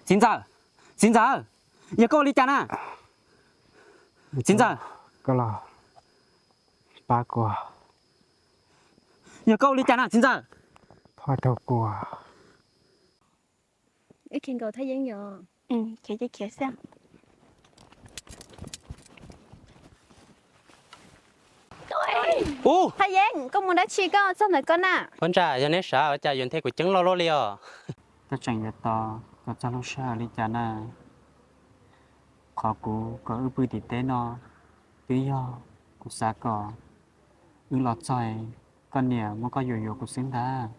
Txiv ntxawm, txiv ntxawm, yog koj ua li cas na? Txiv ntxawm, pab kuv, yog koj ua li cas na txiv ntxawm? Pab rau kuv. Ib khi nkaus Thaj Yeeb yog. Khiav khiav xwb. Thaj Yeeb, koj mus dab tsi koj txog ntawm koj na? Ua ntsa, yog neb sav ua cas yuav nthe kuv ceeb loj luaj li os? Koj tseem yuav tos kom txog lub sij hawm li cas na? Qhov kuv kom wb pw tim teb no twb yog kuv xav kom wb los txog koj niam muab koj yuam yuam kuv xwb ntag.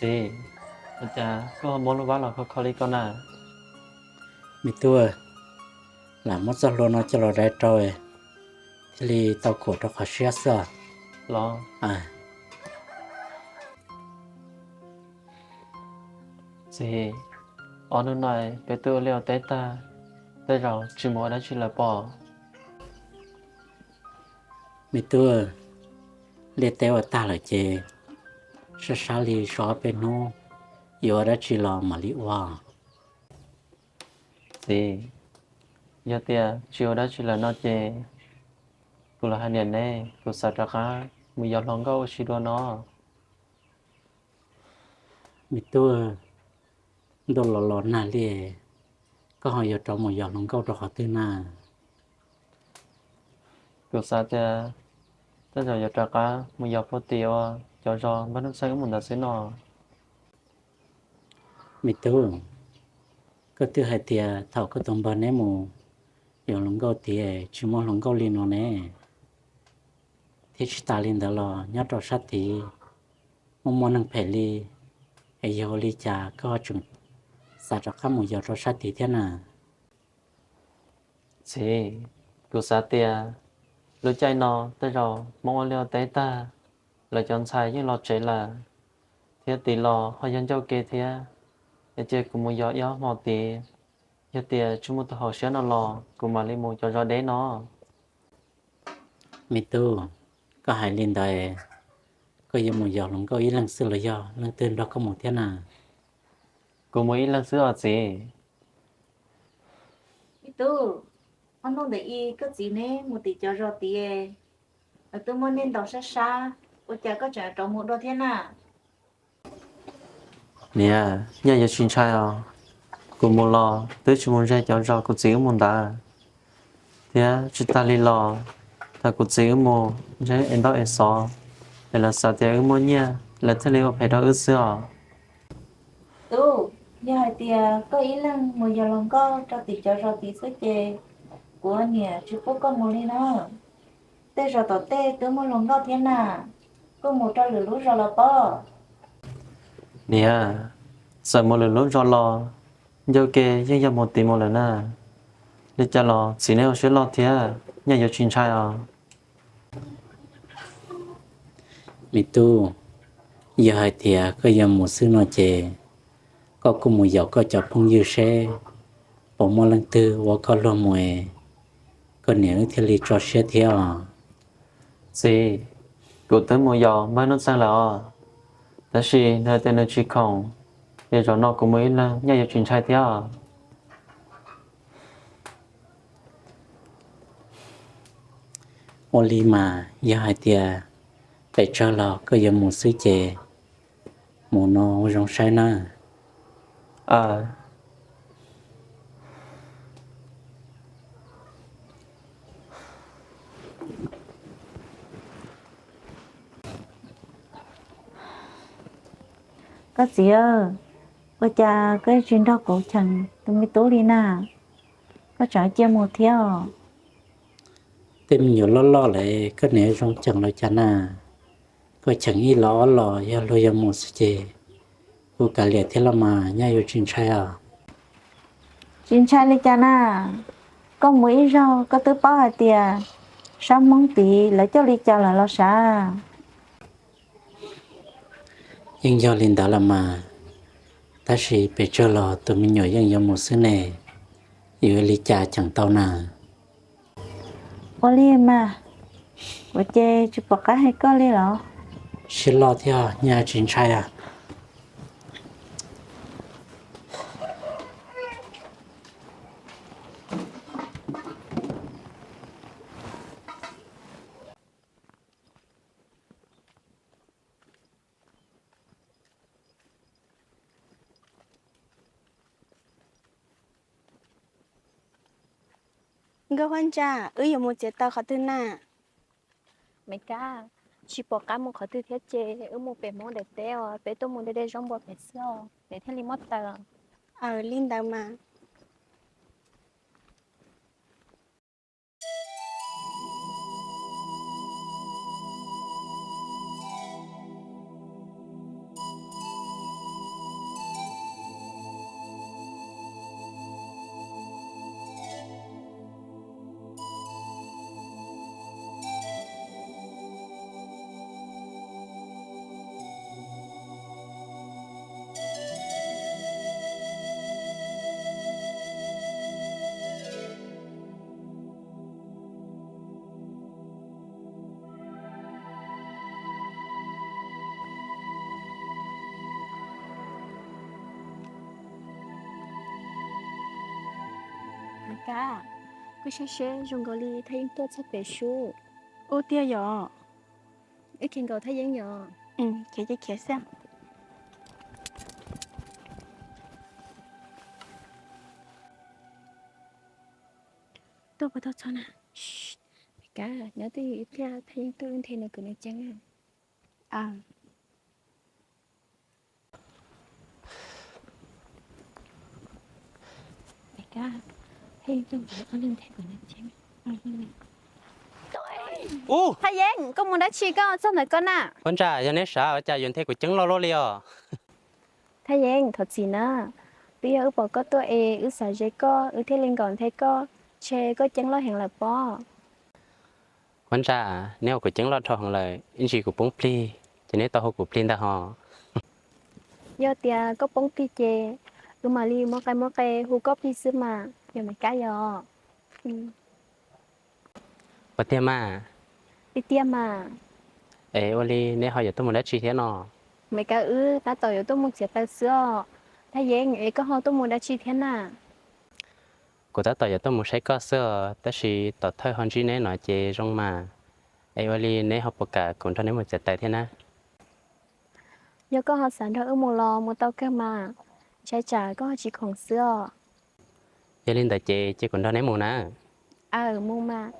Txiv, ua cas koj muab lub vab los kho kho li ko na? Me tub, lam muab txoj hlua no coj los dai rau thiaj li tau khuam rau qhov siab xwb los. Txiv, ob hnub no peb twb ua liaj ua teb tag, tej zaum tsis mus ua dab tsi lawm pob? Me tub, liaj teb ua tag lawm ces sab sab li so ob peb hnub yuav ua dab tsi los mam li ua. Txiv, yog tias tsis ua dab tsi lawm no ces kuv los hais niam neb, kuv xav rov qab mus yos hluas nkauj ua si dua no. Me tub, ntuj los los nag li, koj ho yuav rov mus yos hluas nkauj rau qhov twg na? Kuv xav tias tej zaum yuav rov qab mus yos puag tim uas cov zos npawg Nuj Txeeg wb mus ntawd xwb no. Me tub, koj twb hais tias thaum koj tus npawg neb mus yos hluas nkauj tid tsis muaj hluas nkauj li no ne. Thiab tsis tas li ntawd los nyob rau sab tid muaj muaj neeg phem li, es yog ua li cas koj tseem xav rov qab mus yos rau sab tid thiab na? Txiv, kuv xav tias lub caij no tej zaum Hmoob ua liaj ua teb tag, lawv cov ntxhais yeej los tsev lawm, thiab tid los ho yog ncauj ke thiab, es cia kuv mus yos ib ob hmo tid, yog tias tsis muaj tus haum siab no los kuv mam li mus cov zos deb no. Me tub, koj hais li ntawd, koj yuav mus yos hluas nkauj ib leeg xwb los yog leej twg nrog koj mus thiab na? Kuv mus ib leeg xwb os txiv. Me tub, ob hnub ntawd ib koj txiv neb mus tim cov zos tid, lawv twb muab nej ntaus sab sab, ua cas koj tseem rov mus dua thiab na? Niam, nyaj yuav tsis ntshai os. Kuv mus los twb tsis mus ze cov zos kuv txiv wb mus ntawd, thiab tsis tas li los thaum kuv txiv wb mus ntseb es ntaub es xov, es lawv xav tias wb muaj nyiaj lawv thiaj li ua phem rau wb xwb os. Tub, yog hais tias koj ib leeg mus yos hluas nkauj rau tim cov zos tid xwb ces kuv niam tsis pub koj mus li na. Tej zos tom tej twb muaj hluas nkauj thiab na, koj mus rau lwm lub zos los pob. Niam, txawm mus lwm lub zos los ncauj ke yeej yog mus tid mus lawm na. Li cas los txiv neb ua siab loj thiab, nyaj yuav tsis ntshai os. Me tub, yog hais tias koj yuav mus xwb no ces koj kuj mus yaum koj cov phooj ywg seb puas muaj leej twg ua koj luag mus, koj niam wb thiaj li tso siab thiab os. Txiv, kuv twb mus yaum npawg Nuj Txeeg lawm os, tab sis nws tias nws tsis khoom, es zaum no kuv mus ib leeg nyaj yuav tsis ntshai thiab os. Ua li mas yog hais tias pes tsawg los koj yuav mus xwb ces mus no ua zoo saib nawb. Koj txiv, Ua cas koj tsis nrog kuv cheem tus me tub li na? Koj tseem cia mus thiab os? Tej me nyuam loj loj lawm koj niam zoo cheem los cas na? Koj cheem ib los ob los yog luag yuav mus xwb ces kuv kav liam thiab los mas, nyob yuav tsis ntshai os. Tsis ntshai li cas na? Koj mus ib zaug koj twb paub hais tias sab Hmoob tid lawv coj li cas lawm los sav. Yeej yog li ntawd los mas, tab sis pes tsawg los tus me nyuam yeej yuav mus xwb ne, yuav ua li cas cheem tau na? Ua li mas, kuv ces tsis pom qab hais koj li los. Siab loj thiab, nyaj tsis ntshai a. Nkauj Huab Ntsa, wb yuav mus txiav taws qhov twg na? Me Kab, tsis pom qab mus qhov twg thiab ces wb mus pem Hmoob daim teb os, peb tuaj mus de de zaub npua pem xwb os, pem thiaj li muaj taws. Aws, li ntawd mas. Kab, koj saib seb zoo nkaus li Thaj Yeeb tuaj txog pem sub. Ua tiag yom? Wb khiav nkaum Thaj Yeeb yom? Khiav ces khiav xwb. Tuaj puas tau txog na? Me Kab, nyob twj ywm ib pliag Thaj Yeeb tuaj wb nthe nws kwv nws ceeb. Thaj Yeeb, koj mus dab tsi koj txog ntawm koj na? Huab Ntsa, yog neb sav ua cas yuav nthe kuv ceeb loj luaj li os? Thaj Yeeb, thov txim na, twb yog wb pom koj tuaj es wb xav ze koj wb thiaj li nkaum nthe koj, ntshe koj ceeb loj heev lawm pob. Huab Ntsa, neb ua kuv ceeb loj dhau heev lawm, ib ntsis kuv poob plig ces neb tau hu kuv plig ntag hos. Yog tias koj poob plig ces wb mam li muab qe muab qe hu koj plig xwb mas, yog Me Kab yom? Ua tiag mas. Tiag tiag mas. Es ua li neb ho yuav tuaj mus dab tsi thiab no? Me Kab, wb tab tom yuav tuaj mus txiav taws xwb os. Thaj Yeeb, es koj ho tuaj mus dab tsi thiab na? Kuv tab tom yuav tuaj mus saib koj xwb os, tab sis tom thawj ho ntsib neb no ces zoo mas. Es ua li neb ho puas kam kuv nrog neb mus txiav taws thiab na? Yog koj ho xav nrog wb mus los mus tau kawg mas, ntshai tsam koj ho tsis khoom xwb os. Yog li ntawd ces cia kuv nrog neb mus na. Aws, mus mas.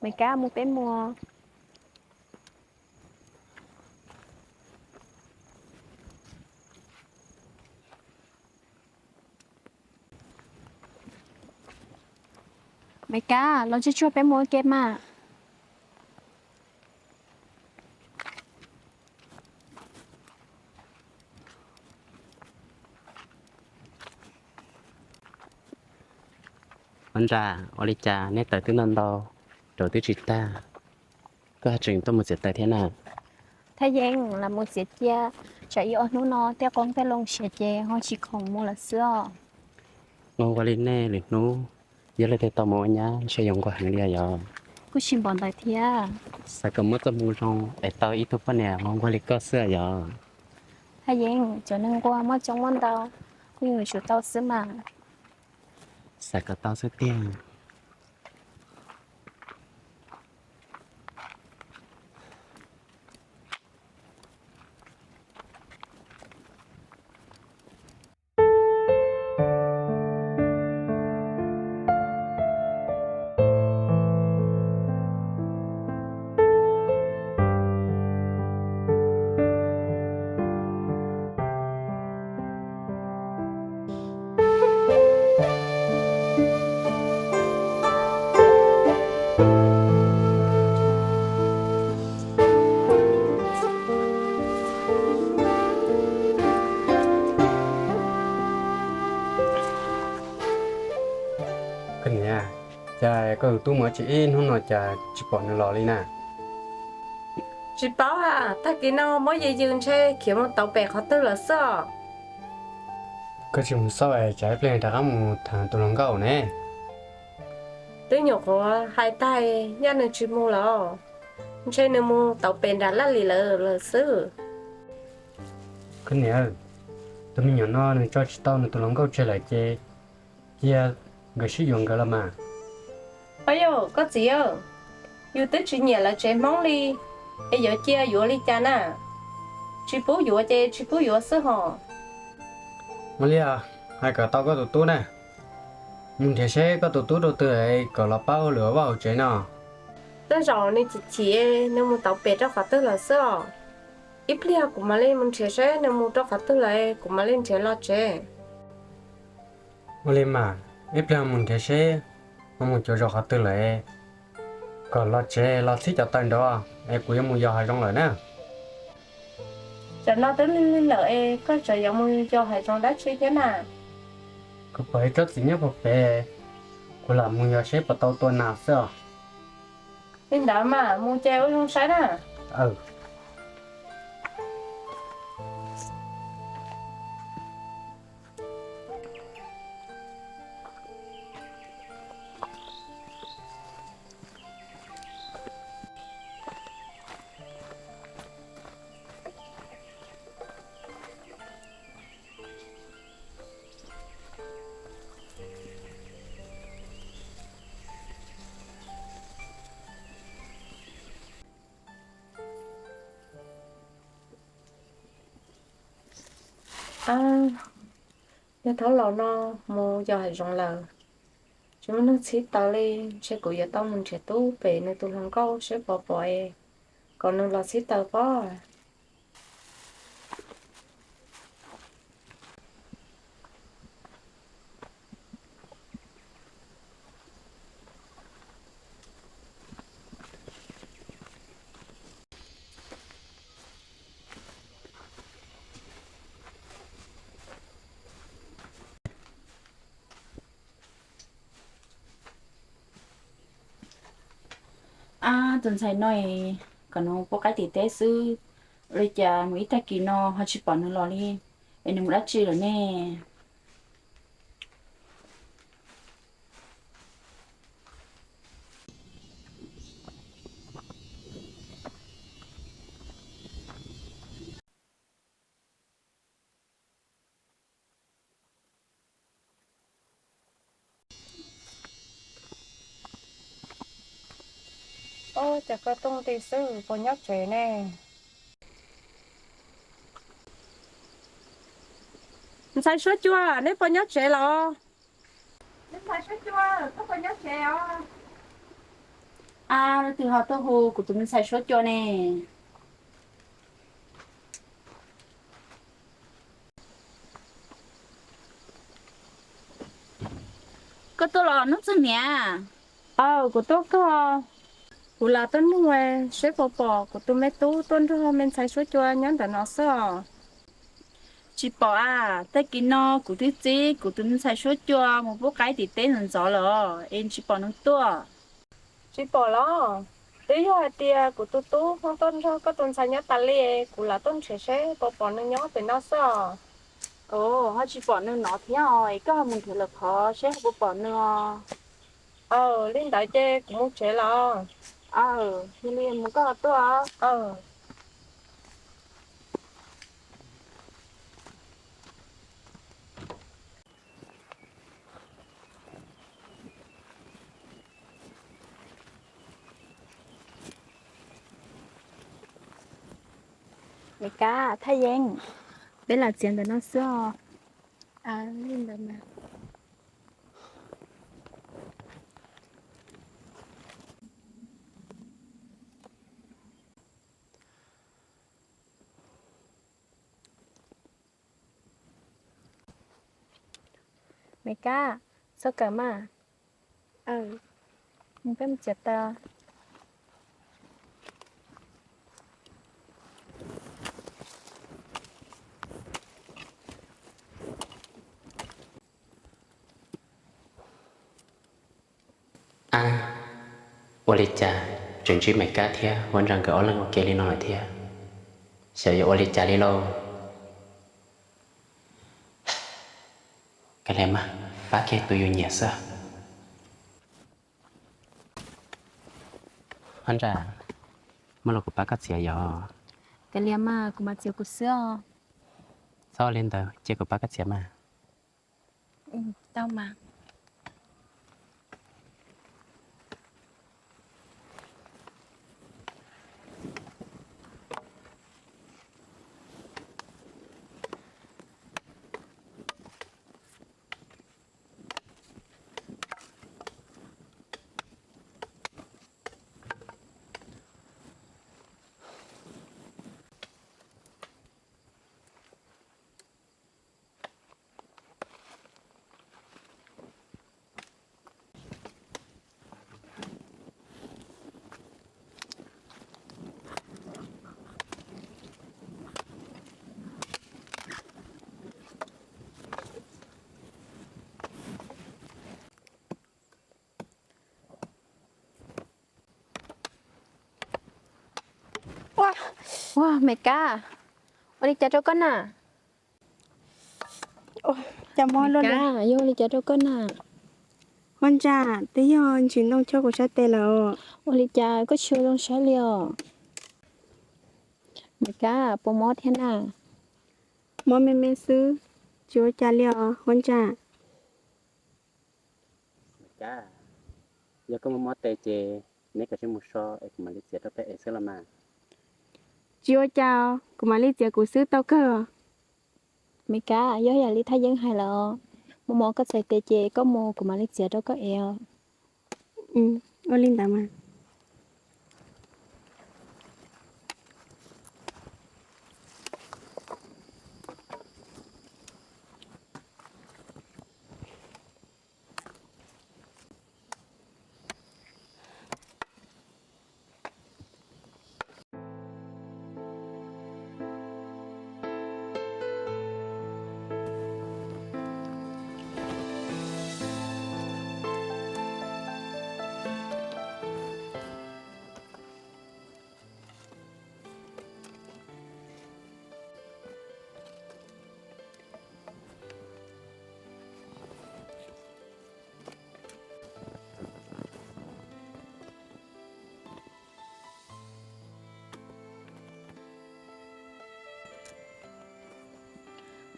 Me Kab, mus peb mus. Me Kab, los tsuag tsuag peb mus ua ke mas. Huab Ntsa, ua li cas nej taws twb ntau ntau, rauv twb tsis tag, koj ho tseem tuaj mus txiav taws thiab na? Thaj Yeeb, lam mus txiav cia, tsam ib ob hnub no tej qoob tej loo siav ces ho tsis khoom mus lawm xwb os. Zoo nkaus li nej lwm hnub yog leej twg tau mus ua nyab ntshe yuav nquag heev li yog? Kuj tsis npaum ntawd thiab. Xav kom muaj txoj hmoo zoo es tau ib tug poj niam zoo nquag li koj xwb yog? Thaj Yeeb, cov neeg nquag muaj coob muaj ntau, kuj yuav tsum tau xwb mas. Xav kom tau xwb tiag. Niam, cas koj tus tub mus tsev ib hnub no cas tsis pom nws los li na? Tsis paub ha, tag kis no muab yws yws ntshe khiav mus tauv pem qhov twg lawm xwb os. Koj tsis mus xauj es tsam ib pliag rov qab mus tham tus hluas nkauj ne. Twb nyuam qhuav hais tag, yog nws tsis mus lawm, ntshe nws mus tauv pem nram Laj Lis lawm lawm xwb. Koj niam, tus me nyuam no nws tso tsis tau nws tus hluas nkauj tseg lawm ces cia nkawd sib yuav nkawd los mas. Au yog koj txiv, yus twb tsis nyiam lawv tsev Hmoob li, es yuav cia yuav li cas na? Tsis pub yuav ces tsis pub yuav xwb hos. Ua li, hais kom tau koj tus tub na, mus nrhiav seb koj tus tub rau twg kom los pab ua lwm vaj hauv tsev no. Tej zaum nws chim chim, nws mus tauv pem rau qhov twg lawm xwb os. Ib pliag kuv mam li mus nrhiav seb nws mus rau qhov twg lawm kuv mam li nrhiav los tsev. Ua li mas, ib pliag mus nrhiav seb ho mus cuav zos qhov twg lawm, kom los tsev los txhib cov taws nrov es kuv yuav mus yos hav zoov lawm na. Tam no twb lig lig lawm es koj tseem yuav mus yos hav zoov dab tsi thiab na? Kuv pom ib tsob txiv nyob puag pem, kuv lam mus yos seb puas tau tua nas xwb os. Li ntawd mas mus ces ua zoo saib na. Yog thaum los no mus yos hav zoov lawm, tsis muaj neeg txhib taws li, ntshe kuv yuav tau mus nrhiav tub pem nws tus hluas nkauj seb puas pom, kom nws los txhib taws pob. Ab, tus ntxhais no kom nws pub qaib tim teb xwb, ua li cas mus ib tag kis no ho tsis pom nws los li, es nws mus dab tsi lawm ne? Ub, cas koj tuaj nti xwb, puas nyob tsev ne? Ntxhais suab cua, neb puas nyob tsev los? Ab, leej twg ho tuaj hu kuv tus me ntxhais suab cua ne? Koj tuaj los Nuj Txwj niam? Aw, kuv tuaj kawg. Kuv lam tuaj nug seb puas pom kuv tus me tub tuaj nrog me ntxhais suab cua nyob ntawm no xwb os. Tsis pom a, tag kis no kuv twb txib kuv tus me ntxhais suab cua mus pub qaib tim teb ntxov ntxov lawm es tsis pom nws tuaj. Tsis pom los? Twb yog hais tias kuv tus tub ho tuaj nrog koj tus ntxhais nyob tas li, kuv lam tuaj nrhiav seb puas pom nws nyob pem no xwb os. Ho tsis pom nws no thiab os, es koj ho mus nrhiav lawm qhov seb ho puas pom nws os. Aw, li ntawd ces kuv mus tsev los. Aw, yog li mus koj ho tuaj. Me Kab, Thaj Yeeb, peb lam txiav ntawm no xwb os. Li ntawd mas. Me Kab, txhob kawm mas. Mus peb mus txiav taws. Ua li cas tseem ntsib Maiv Kab thiab Huab Ntsa nkawd ob leeg ua ke li no lawm thiab? Xyov yuav ua li cas li lauj. Kav liam mas, pab kiag tus yus nyiam xwb. Huab Ntsa, muaj lus kuv pab koj txiav yom? Kav liam mas, kuv mam txiav kuv xwb os. Txhob ua li ntawd, cia kuv pab koj txiav mas. Tau mas. Ua, Maiv Kab, ua li cas rau koj na? Cas mob luaj li? Yog ua li cas rau koj na? Huab Ntsa, twb yog ntsis ntoo chob kuv sab tes lawm. Ua li cas koj tsis ua zoo saib li os? Maiv Kab, puas mob thiab na? Mob me me xwb, tsis ua cas li os Huab Ntsa. Maiv Kab, yog koj mob mob tes ces neb kav tsij mus so es kuv mam li txiav rau peb ev xwb los mas. Tsis ua cas, kuv mam li txiav kuv xwb tau kawg. Maiv Kab, yog yam li Thaj Yeeb hais lawm os, mob mob koj txhais tes ces koj mus kuv mam li txiav rau koj ev os. Ua li ntawd mas.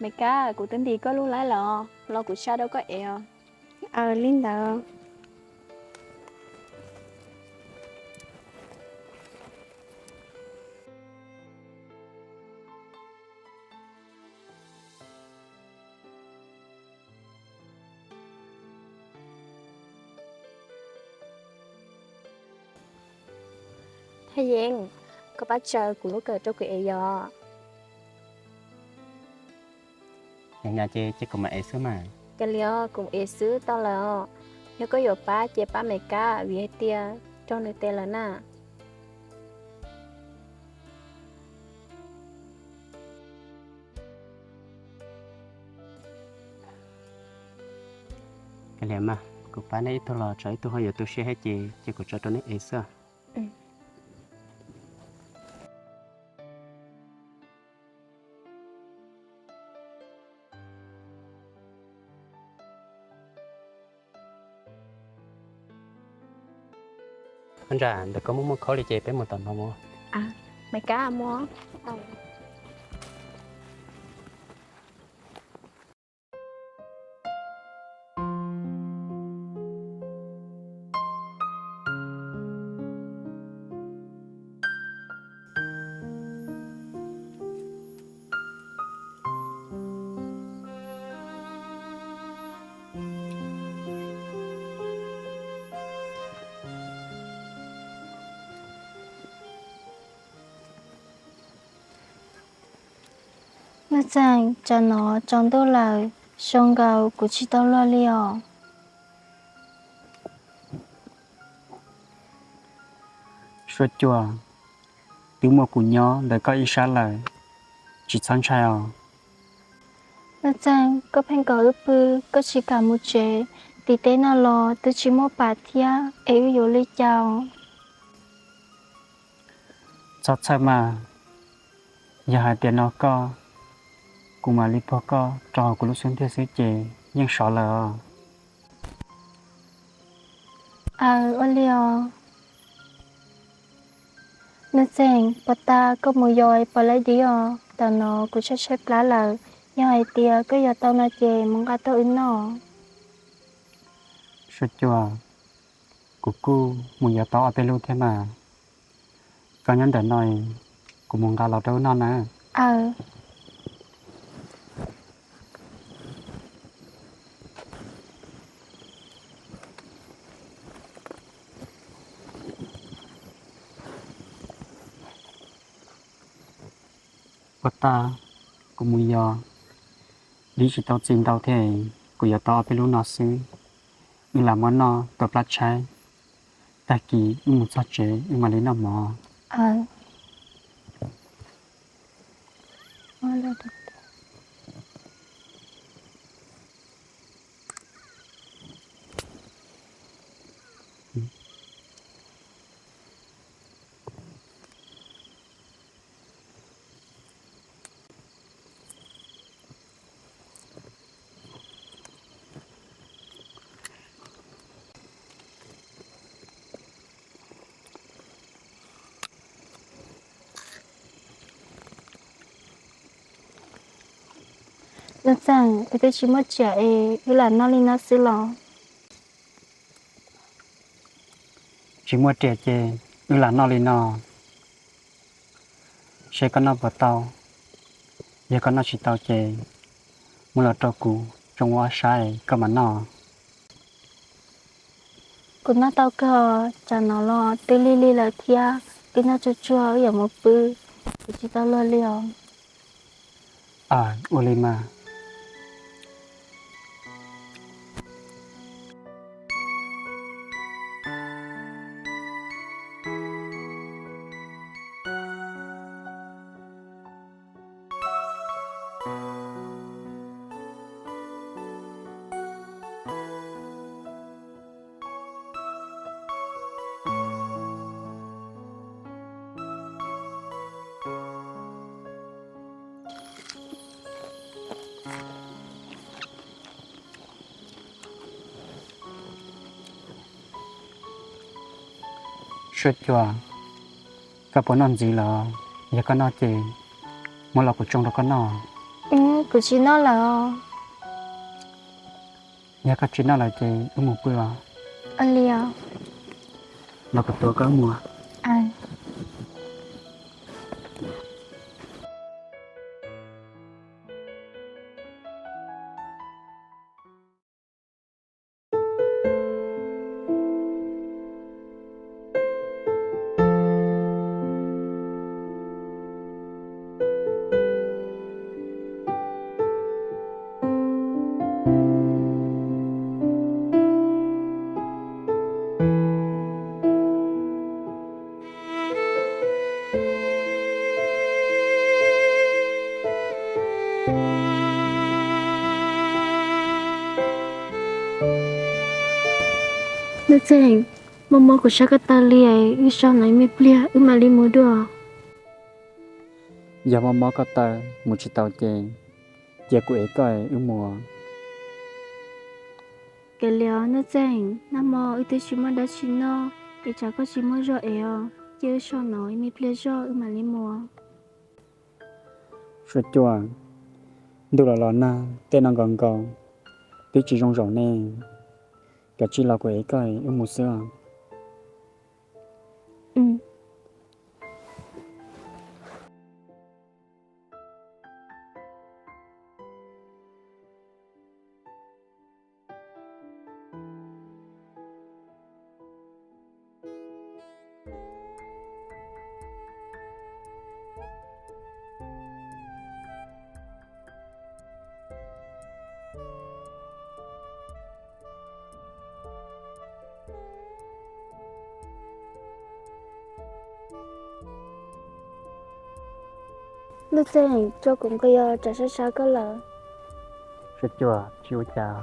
Maiv Kab, kuv twb ntim koj lub laib lawm, los kuv tsa rau koj ev os. Aws, li ntawd. Thaj Yeeb, koj pab tsaws kuv lub kawm rau kuv ev yom. Nyab ces cia kuv mam ev xwb mas. Cia li os, kuv ev xwb tau lawm os. Yog koj yuav pab ces pab Maiv Kab vim hais tias raug nws tes lawm na. Kav liam mas, kuv pab neb ib tug los tsam ib tug ho yuav tu siab thiab ces cia kuv tso rau neb ev xwb. Ntsa, ntawm koj muaj muaj khaub li ces peb mus tom no mus. Maiv Kab, mus. Nuj Txeeg, tsam no tsaus ntuj lawm, zoo nkaus kuv tsis tau luag li os. Suab Cuag, twb muaj kuv nyob ntawm koj ib sab lawm, tsis txhob ntshai os. Nuj Txeeg, koj pheej kom wb pw, koj tsis kam mus tsev, tim teb no los twb tsis muaj pam thiab es wb yuav li cas? Txhob txhawj mas, yog hais tias no koj, kuv mam li puag koj rau hauv kuv lub xub ntiag xwb ces yeej sov lawm os. Aw, ua li os. Nuj Txeeg, puas tas koj mus yos pom lawm dib os? Tam no kuv tshaib tshaib plab lawm, yog hais tias koj yos tau no ces mus nqa tuaj wb noj. Suab Cua, kuv kuj mus yos tau ob peb lub thiab mas. Koj nyob ntawm no, kuv mus nqa los rau wb noj na. Aw. Puas tas, kuv mus yos dib tsis tau txi ntau thiab, kuv yos tau ob peb lub no xwb. Wb lam muab noj tua plab tshaib, tag kis wb mus txog tsev wb mam li noj mov. Nuj Txeeg, wb twb tsis muaj riam es wb lam noj li no xwb los? Tsis muaj riam ces wb lam noj li no, seb koj noj puas tau. Yog koj noj tsis tau ces muab los rau kuv tsoo ua ob sab koj mam noj. Kuv noj tau kawg, tsam no los twb lig lig lawm thiab, twb noj tsuag tsuag wb yuav mus pw, kuv tsis tau luag li os. Aw, ua li mas. Suab Cua, koj puas noj ntxiv lawm? Yog koj noj ces muab los kuv tsoo rau koj noj. Kuv tsis noj lawm os. Yog koj tsis noj lawm ces wb mus pw os. Ua li os. Los kuv tuav koj mus. Nuj Txeeg, mob mob kuv sab ko taw li, wb so no ib me pliag wb mam li mus dua. Yog mob mob ko taw mus tsis tau ces cia kuv ev koj wb mus. Kav liam Nuj Txeeg, nag hmo wb twb tsis muaj dab tsi noj, es tsam koj tsis muaj zog ev os, cia wb so no ib me pliag zog wb mam li mus. Suab Cua, ntuj los los nag, tej no nkaus nkaus, twb tsis zoo zaum ne, kav tsij los kuv ev koj wb mus xwb os. Nuj Txeeg, tso kuv nqi os, tsam sab sab koj lawm. Suab Cua, tsis ua cas.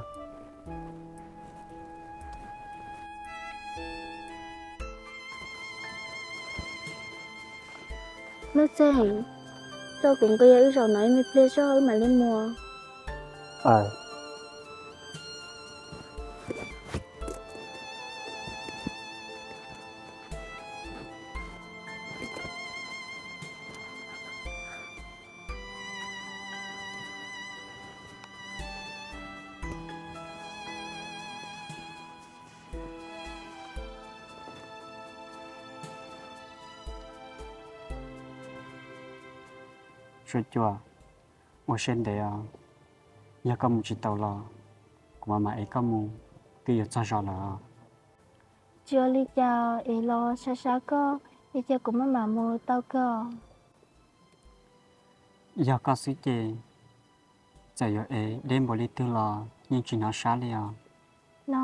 Nuj Txeeg, tso kuv nqis wb zaum no ib me pliag zog wb mam li mus. Suab Cua, ua siab ntev os, yog koj mus tsis tau los kuv mam mam ev koj mus, twb yuav txog zos lawm os. Tsis ua li cas, ev los sab sab koj, es cia kuv maj mam mus tau kawg. Yog koj xwb ces txawm yuav ev deb npaum li twg los yeej tsis hnov sab li os. No,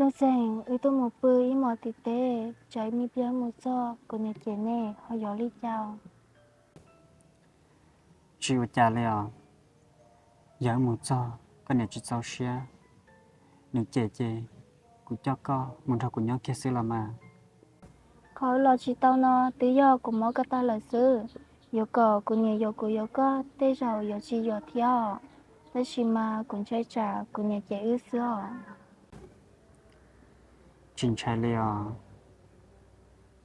Nuj Txeeg, wb tuaj mus pw ib hmos tim teb, tsam ib me pliag mus txog kuv niam cem nej ho yuav li cas? Tsis ua cas li os. Yog wb mus txog koj niam tsis txaus siab, nws cem ces kuv coj koj mus nrog kuv nyob kiag xwb los mas. Qhov wb los tsis tau no twb yog kuv mob koj tag lawm xwb. Yuav kom kuv niam yuav kuv yuav koj tej zaum yuav tsis yuav thiab os. Tab sis mas kuv ntshai tsam kuv niam cem wb xwb os. Tsis ntshai li os,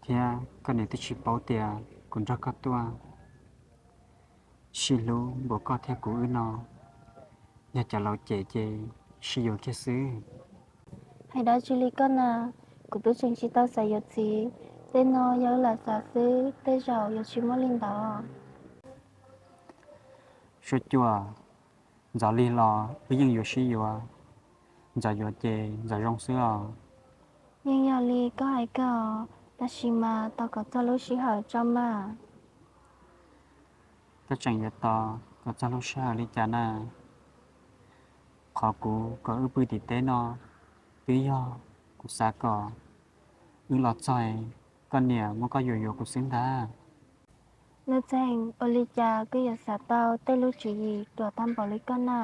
thiab koj niam twb tsis paub tias kuv nrog koj tuaj. Sib hlub npaum koj thiab kuv wb no, yog cov laus cem ces sib yuav kiag xwb. Hais dab tsi li koj na, kuv twb tseem tsis tau xav yuav txiv. Tej no yog wb lam xav xwb, tej zaum yuav tsis muaj li ntawd. Suab Cua, ntxov lig los wb yeej yuav sib yuav, ntxov yuav ces ntxov zoo xwb os. Yeej yog li koj hais kawg os, tab sis mas tos kom txog lub sij hawm tso mas. Koj tseem yuav tos kom txog lub sij hawm li cas na? Qhov kuv kom wb pw tim teb no twb yog kuv xav kom wb los txog koj niam muab koj yuam yuav kuv xwb ntag. Nuj Txeeg, ua li cas koj yuav xav tau tej lub tswv yim ruam tag npaum li koj na?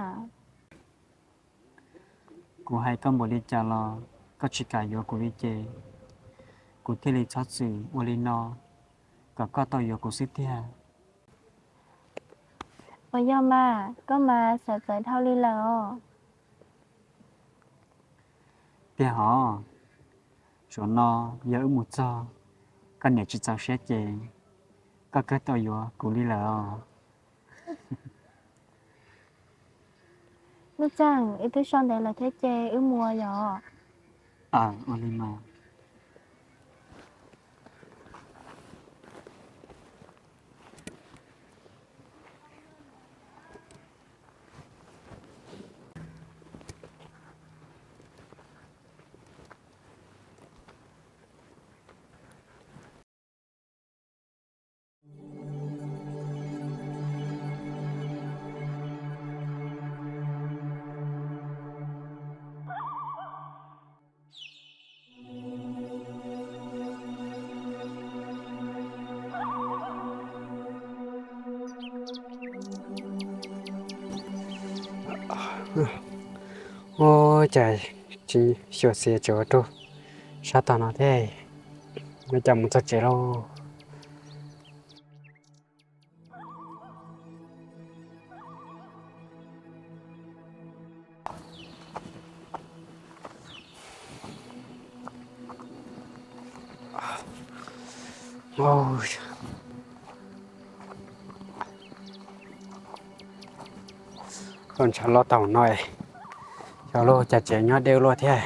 Kuv hais koj npaum li cas los koj tsis kam yuav kuv li ces kuv thiaj li txhob txwm ua li no kom koj tau yuav kuv xwb tiag. Uas yog mas, koj mas xav txawv dhau li lawm os. Tiag hov, zaum no yog wb mus txog koj niam tsis txaus siab ces koj kawg tau yuav kuv li lawm os. Nuj Txeeg, wb twb so ntev lawm thiab ces wb mus yom. Aws, ua li mas. Ua cas tsis xyuam xim tseem ua rau sab tog no thiab, ua cas mus txog tsev lauj. Koj ntshav los tau no, xyov luag cas tsev nyob deb luaj thiab.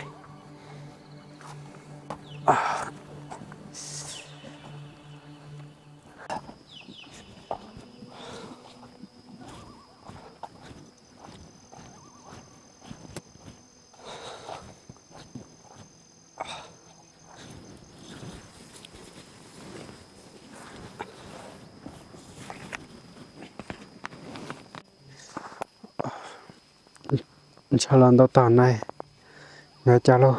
Ntshav los ntau tag na, yuav cas lauj.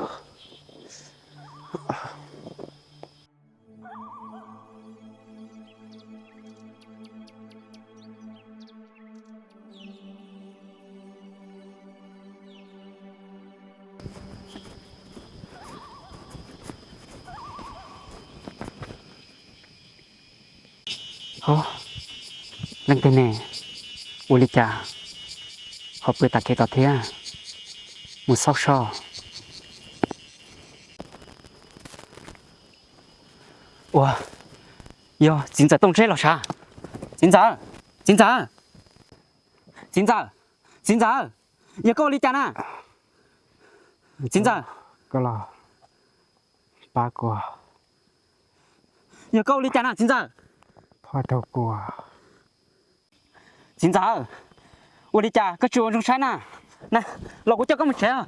Ob, leej twg ne? Ua li cas ho pw tas kev tod thiab? Mus xauj soj. Ua, yog txiv ntxawm Tooj Tseb los sav? Txiv ntxawm, txiv ntxawm, txiv ntxawm, txiv ntxawm, yog koj ua li cas na? Txiv ntxawm, koj los pab kuv. Yog koj ua li cas na txiv ntxawm? Phob raug kuv. Txiv ntxawm, ua li cas koj tsis ua zoo saib na? Na, los kuv coj koj mus tsev.